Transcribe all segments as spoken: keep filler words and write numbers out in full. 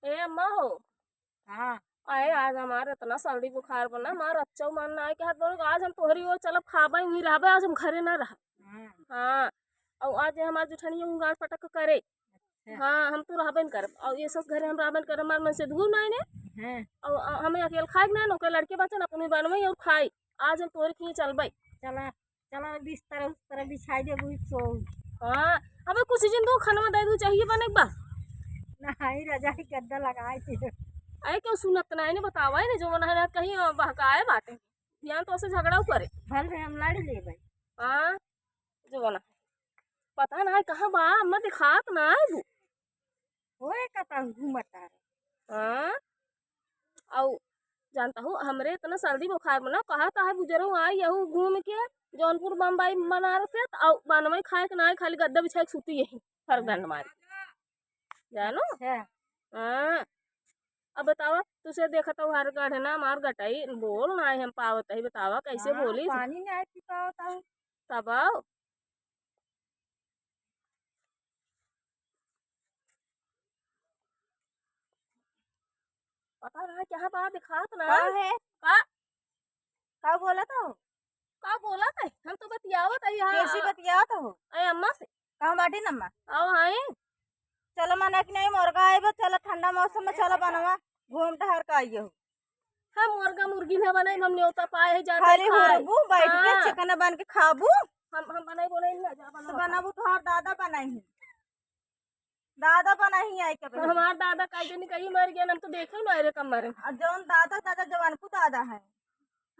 ए अम्मा हो। हाँ। अरे, आज हमार इतना सर्दी बुखार बना, हमार अच्छा मन ना है कि हाथ बोलो, आज हम तोहरी ओर चलब, खाबे, वहीं रहबे, आज हम घरे ना रहब। हाँ। हाँ, और आज हमार जेठनिया उंगार पटक करे। अच्छा। हाँ, हम तो रहबे न करब, और ये सब घरे हम रहबे न करब, हमार मन से दूर ना है ने। हाँ। और हमें अकेल खाए के ना है, ओकर लड़के बच्चा ना, अपने बनवे और खाए। आज हम तोहरे खिए चलबे। चला। चला बिस्तर उस्तर बिछाई देबू, सो। हाँ, अबे कुछ दिन दो, खनवा दे दू, चाहिए बने के बा। नहीं, रजाई गद्दा लगाए थे। अरे, क्यों सुनत ना है, ने बतावा है ने, जो मन है ना कहीं बहकाए बाटे। ध्यान तो से झगड़ा करे। भल में हम लड़ लेबे। हाँ, जो मन है। पता ना है कहाँ बा, अम्मा दिखात ना है वो। ओए, कतहु घूमत तारे। हाँ? अउ जानता हूँ, हमरे इतना सर्दी बुखार में ना, कहा तो है बुजुर्ग आई यहू घूम के, जौनपुर, बम्बई, बनारस से, त अउ बनवे खाए के ना, खाली गद्दा बिछाए के सूती यही, फरगंड मारी। जानो? अच्छा। हाँ। अब बतावा, तुसे देखत हूँ हर गढ़ ना, मार गटाई, बोल ना है हम पावत है, बतावा, कैसे हाँ, बोली? पानी नहीं पी पावत है। तब आओ। पता ना क्या बात दिखात ना। का है? का? का बोलत हो? का बोलत है? हम तो बतियावत है यहाँ। कैसी बतियावत हो? अरे अम्मा से। कहाँ बाटी न अम्मा? आओ, हाँ। चलो, मने कि नहीं, मुर्गा आइबो, चलो, ठंडा मौसम में चलो, बनवा, घूम टहर के आइए हो। हम मुर्गा मुर्गी ना बनाई, हम न्योता पाए है, जाते खाली खाए। हुरबू, बैठ के हाँ। चिकन बन के खाबू। हम, हम बनाई बोले ना, जा तो बनावा। बनाबू, तोहार दादा बनाई है, दादा बनाई है, आई के तो बहन। हमार दादा का जनी कहीं मर गया, हम तो देखे ना रे कमर। आ जौन दादा, दादा जवान को दादा है।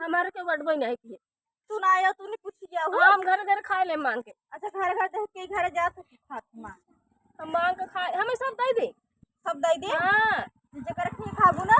हमारे के बटबई नहीं किए। तू ना आयो, तू नहीं पूछिया हो। हम घर घर खाए ले मांग के। अच्छा, घर घर देख के घर जा तो खात मांग। हम मांग के खाए, हमें सब दे दे। सब दे दे? हाँ। जेकर के खाबू ना,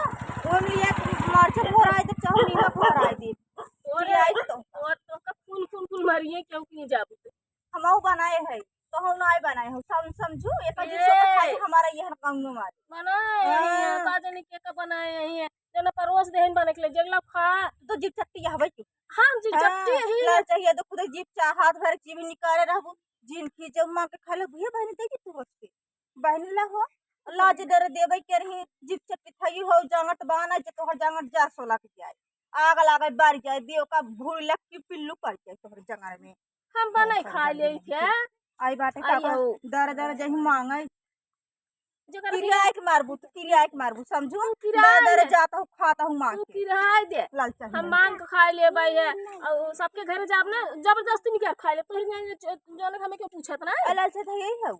ओम लिया मरचा फोराए दे, चाहे नीमक फोराए दे। और फिर आई तो। और तो का फूल, फूल, फूल मारिए, क्यों किए जाबू तो? हम बनाए है, तो हम ना बनाए हो, सम-, समझू, एक ए। चीज से तो खाली हमारा ये हर काम में मारे। बनाए हाँ। हैं, का जाने के का बनाए हैं, जना परोस देहन बने के ले, जगला खा। तो जीव चट्टी हवे की? हाँ, जीव हाँ, चट्टी यही ला है। चाहिए तो खुद जीव चा-, हाथ भर जीव निकाले रहबू, जीव खींचे मांग के खा ले, भैया बहन दे दी तू रोज के। बहन ला हो, लाज डर देवे के रही, जीव चट्टी थई हो, जांगट बाना जे तोहर जांगट जा सोला के जाए। आग लागे बार जाए, देव का भूल लग की पिल्लू पड़ जाए तोहर जंगल में। हम बनाई खा ले थे। आई बाटे का आई हो। दर दर जही मांगे। जेकर किराए के मारबू, तू किराए के मारबू, समझू? तू किराए दर दर दे। जाता हूँ, खाता हूँ मांग तू के। किराए दे। लालचा हम है। मांग के खा ले भाई है। और सबके घर जाब ना, जबरदस्ती नहीं कर खा ले। तोहरी में जो, जो हमें क्यों पूछत ना? ए, लालचा तो यही है।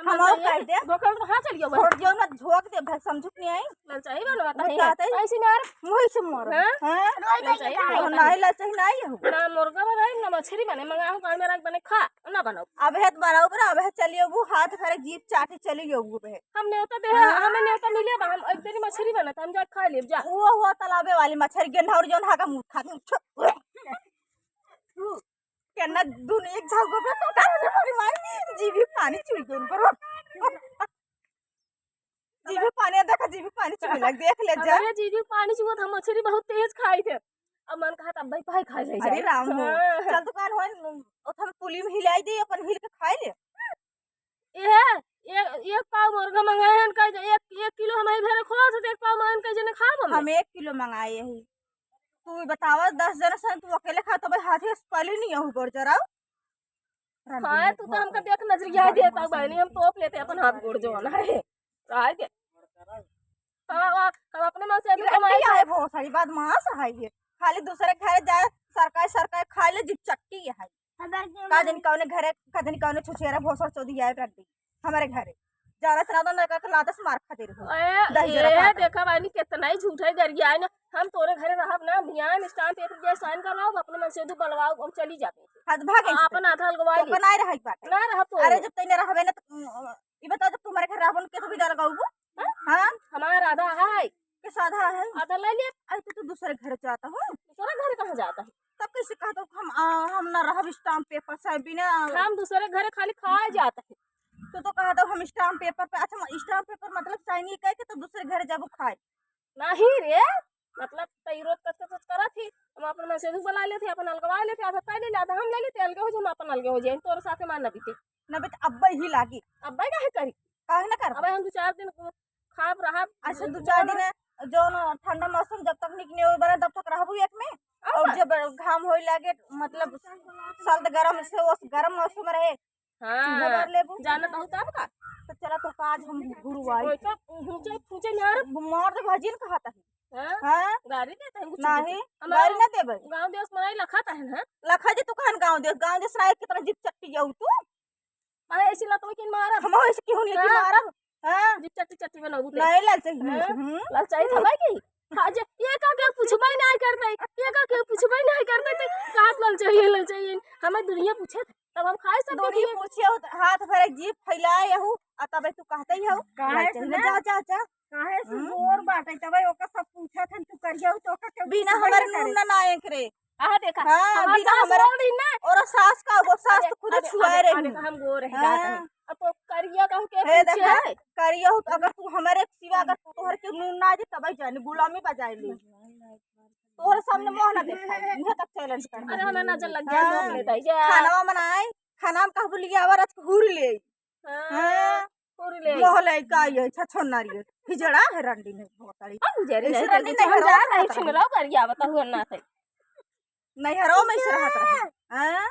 हम हम और जाइए। कह दे। धोखा में तो हाँ चलिए भाई। छोड़ दियो ना, झोंक दे भाई, समझू कि नहीं आई? लालचा ही बनवा वो ताही। चाहते ही ऐसी मार। वही से मर। हाँ? हाँ? लालचा ही बनवा ताही। नहीं, लालचा ही नहीं हो। ना मुर्गा बनाए, ना मछली बने, मंगाओ, गाँव में रख बने, खा, ना बनाओ। अब है तो बनाओ बना, अब है चलिए वो हाथ भरे जीप चाटे चलिए वो बे। हम न्योता दे, हाँ। हमें न्योता मिले बा, हम एक दिन मछली बना, हम जा खा लेब जा। वो हुआ तालाबे वाली मछली, गेंढौर जौन हागा मुँह खा। केना दुनो एक झागो पे पता नहीं हमारी माई, जीभी पानी चुई गई उनको। जीभी पानी देखा, जीभी पानी चुई लग, देख ले जा। अरे जीभी पानी चुआ था, मछली बहुत तेज खाई थे। अब मन कहा तब भाई पाई खाई ले अरे जाए। राम हो। हाँ। चल दुकान हो, ओथम पुली में हिलाई दे, अपन हिल के खाई ले। ए, एक, एक पाव मुर्गा मंगाए हन, कह दे, एक, एक किलो हमारी भेरे खोआ से, एक पाव मंगाए हन, कह जने खाब हम। हम एक किलो मंगाए ही। तू बतावा, दस जने से तू अकेले खा, तो भाई हाथी से पहले नहीं आहू गोड़ जराऊ। हाँ, तू तो हमका देख नजरिया देता बहनी, हम तोप लेते अपन हाथ गोड़ जो ना है। रह दे। तब, तब अपने मन से अभी कमाई आए, बहुत सारी बात मांस है ये। खाली दूसरे घर जाए, सरकाई, सरकाई खा ले, जिप चट्टी है। का दिन कौने घरे, का दिन कौने छुछेरा भोसड़ चोदी आए रख दी हमारे घरे। जाना तना तो नका के लात से मार खाते रहो। ए, दस जरा ए, पाता। देखा बानी कितना ही झूठा ही गरिया है ना। हम तोरे घरे रहब ना, बियान stamp paper जे sign करवाओ, अपने मन से दू बलवाओ, हम चली जाबे। हाथ भाग ऐसे। अपन आधा अलगवा तो ली। बनाए रहे बाटे। ना रह तो। अरे जब तैने रहबे ना तो, उम, ई बताओ जब तुम्हारे घर रहबन के तो भी डर गऊ। हाँ? हाँ? हमारा आधा है। के साधा है? आधा ले ले। आई तो, तो दूसरे घर जाता हूँ। दूसरा घर कहाँ जाता है? तब कैसे कहता हूँ हम, आ, हम ना रहब stamp paper से बिना। हम दूसरे घर खाली खाए जाता है। तो, तो कहता हूँ हम stamp paper पे, अच्छा, stamp paper मतलब sign ही कह के तो दूसरे घर जाबो खाए। नहीं रे, मतलब तई रोज कच कच कच करत ही, हम अपन मन से बुला लेते, अपन अलगवा लेते, आधा तई ले ले, आधा हम ले लेते, अलगे हो जाए, हम अपन अलगे हो जाए, तोरे साथे मान न बीते। न बीते, अब्बे ही लागी। अब्बे काहे करी? काहे न करबो? अबे हम दो चार दिन खाब रहब। अच्छा, दू चार दिन जौन ठंडा मौसम जब तक निक नहीं होए बना, तब तक रहबू एक में। और का? जब घाम होए लागे, मतलब, सर्द गरम से, वो गरम मौसम रहे, हाँ, चूल्हा बार लेबू। जानत हूँ तब का? तो चला तो का आज हम गुरुवाई। ओए तो फूंचे, फूंचे मार। मार दे भजिन कहत है। हाँ? हाँ? गारी देते हैं कुछ नहीं, कुछ। हमारा गारी ना देबे। गाँव देश में नहीं लखत है ना? लखा जी तू कहन गाँव देश, गाँव देश ना कितना जिप चट्टी जाऊ तू। अरे ऐसी लतवा किन मारब। हम ऐसे क्यों नहीं हाँ। मारब? हाँ? जिप चट्टी चट्टी बनाऊ ते। नहीं ललचाई हाँ? हम्म। ललचाई तो भाई की। हाँ जे, ये का के पूछबे नहीं करते, ये का के पूछबे नहीं करते, ते कात ललचाई, ललचाई। हमें दुनिया पूछे तब हम खाए सब दुनिया देखिए। पूछे हो, हाथ भरे जीभ फैलाए हूँ, आ तबे तू कहते ही हो। काहे ललचाई से में ना? जा, जा, जा। काहे से हम्म। गोर बाटे, तबे ओकर सब पूछत हन, तू करिया हो, तो ओकर केहू बिना पूछबे हमारे ना नून करे। ना, ना एक रे। आहा देखा, हाँ, हमार बिना सास हमारे बोल रही ना। और सास का, वो सास अरे, तो खुद अरे, छुआ अरे, रही। अरे, हम गोर है, हाँ। जात है। अब तो करिया कहू के हे पूछे देखा, है। करिया हो तो अगर तू हमारे सिवा अगर तू तोहर के नून ना आ जाए, तब जाने गुलामी बजाए ले। तोहरे सामने मुँह ना देखाई, इहे तक चैलेंज कर अरे, हमें नजर लग गया, हाँ। नोक ले दाई जा। खाना बनाए, खाना में कहबो लिया आवा, रात को हुर ले। हाँ, हाँ। हुर ले। मोह लइका आई है, छछो नारी है। हिजड़ा है रंडी में बहुत सारी। अब हिजड़ी ऐसे नहीं, रंडी तो नहीं, हम हरो जा रही खात थी, रही। मिलाओ कर, या बताओ ना सही। नैहरो में से रहत रहे। हाँ?